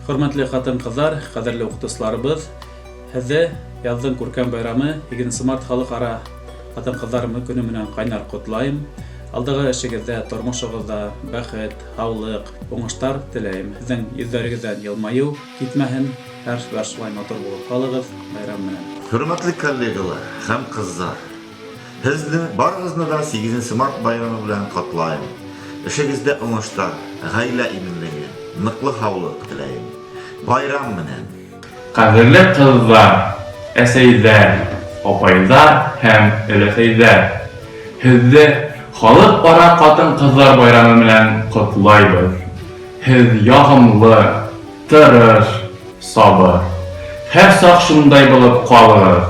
Хөрмәтле ҡатын-ҡыҙҙар, ҡәҙерле уҡытыусыларыбыҙ, һеҙҙе яҙҙың күркәм байрамы, 8 март халыҡ-ара ҡатын-ҡыҙҙар көнө менән ҡайнар ҡотлайым. Алдағы эшегеҙҙә, тормошоғоҙҙа бәхет, һаулыҡ, уңыштар теләйем. Һеҙҙең йөҙҙәрегеҙҙән йылмайыу китмәһен, һәр бер шулай матур булып ҡалығыҙ, байрам менән. Хөрмәтле коллегалар һәм кызлар, һеҙҙе барығыҙны да 8 март байрамы белән ҡотлайым. Эшегеҙҙә уңыштар, ғаилә именлеге, ныҡлы һаулыҡ теләйем. Байрам менән! Ҡәҙерле ҡыҙҙар, әсәйҙәр, апайҙар һәм өләсәйҙәр! Һеҙҙе Халыҡ-ара ҡатын-ҡыҙҙар байрамы менән ҡотлайбыҙ. Һеҙ яғымлы, тырыш, сабыр. Һәр саҡ шундай булып ҡалығыҙ.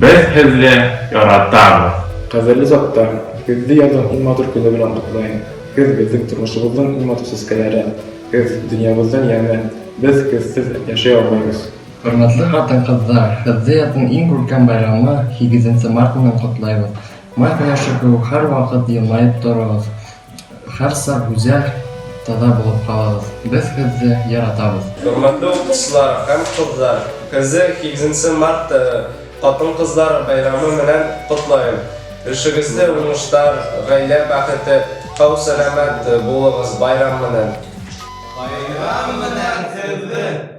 Беҙ һеҙҙе яратабыҙ. Ҡәҙерле заттар, һеҙҙе яҙҙың иң матур көнө белән ҡотлайым. Һеҙ беҙҙең тормошобоҙҙоң иң матур сәскәләре. Һеҙ донъябыҙҙың йәме. Беҙ һеҙһеҙ йәшәй алмайбыҙ. Хөрмәтле хатын-ҡыҙҙар, һеҙҙе яҙҙың иң күркәм байрамы, 8 март менән ҡотлайбыҙ. Май ҡояшы кеүек һәр ваҡыт йылмайып тороғоҙ. Һәр саҡ гүзәл, таҙа булып ҡалығыҙ. Беҙ һеҙҙе яратабыҙ. Хөрмәтле укытучылар һәм кызлар, һеҙҙе 8 март хатын-кызлар бәйрәме менән котлайым. Эшегеҙҙә уңыштар, гаилә бәхете, һау-сәламәт булығыҙ, байрам менән. Байрам менән һеҙҙе!